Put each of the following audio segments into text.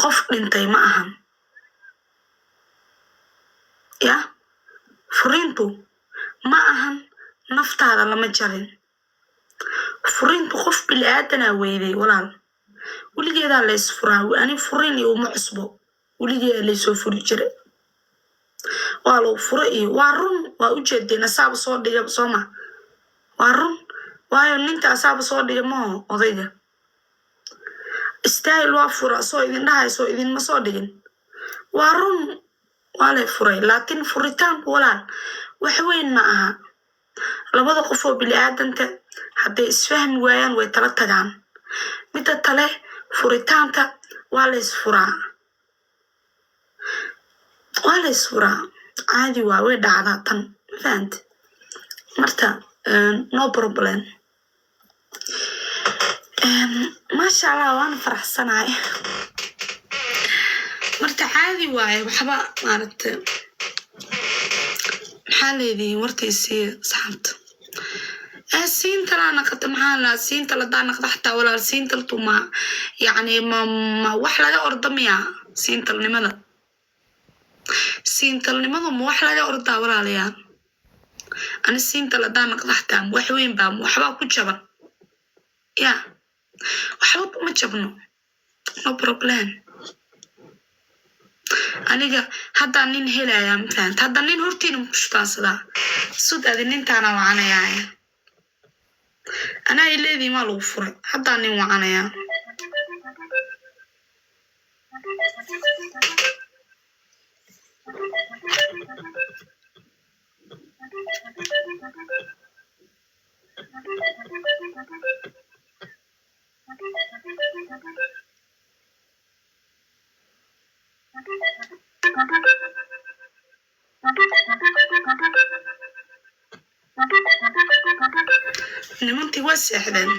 Qof dhintay ma ahan ya. Furiintu ma ahan naftaada lama jarin. Furiintu qof bili-aadanaa weyday, walaal. Weligeedaa la isfuraa. Ani furiin iyo uma cusbo. Weligeedaa laysoo furi jiray, waa lagu furo iyo waa run. Waa ujeedeen, asaaba soo dhiga sooma? Waa run, waayo ninka asaaba soo dhiga maho. Odayga style waa fura soo idin dhahay, soo idinma soo dhigin. Waa run, waa lay furay, laakiin furitaanku, walaal, wax weyn ma aha. Labada qof oo bili-aadanta hadday isfahmi waayaan, way tala tagaan. Midda tale, furitaanta waa la isfuraa, waa la isfuraa, caadi waa, way dhacdaa tan, ma fahante? Marka no problem. Maasha Allah, waana faraxsanahay. Marka caadi waaye, waxba maaragta. Maxaa leedihiin wartaysiiya, asxaabta? Siintalaa naqata, maxaa la siintal hadaa naqda xataa, walaal, siintaltu ma yacni ma wax laga orda miya? Siintalnimada, siintalnimadu ma wax laga ordaa, walaalayaal? Ani siintal hadaa naqda xataa, ma wax weyn baa? Ma waxbaa ku jaban ya? Waxba kuma jabno, no problem. Aniga haddaa nin helayaa, ma fahanta? Hadda nin hortiina ma kushutaansadaa? Sud adi nintaana wacanayaa. Anaa ay leedihin waa lagu furay, haddaa nin wacanayaa. Nimantii waa seexdeen.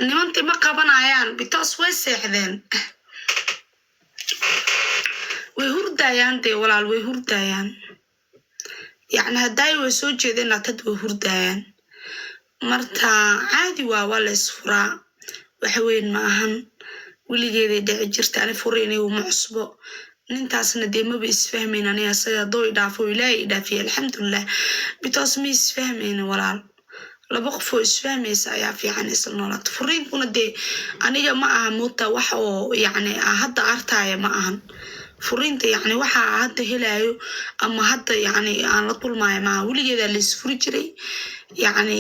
Nimantii ma qabanayaan because way seexdeen, way hurdayaan dee, walaal, way hurdayaan. Yacni haddaay way soo jeedeen, laatad way hurdayaan. Marka caadi waa la isfuraa, wax weyn ma ahan. Weligeeday dhici jirta. Ani furiinay uma cusbo. Nintaasna dee maba isfahmayn ani asaga. Haddoo i dhaafo, Ilaahay i dhaafiye, alxamdulilah, because ma isfahmayna, walaal. Laba qof oo isfahmaysa ayaa fiican isla noolaata. Furiinkuna dee aniga ma aha moota wax oo yacni hadda artaaya ma ahan. Furiinta yacni waxa hadda helaayo ama hadda yacni aan la kulmaayo maaha. Weligeedaa la isfuri jiray yacni.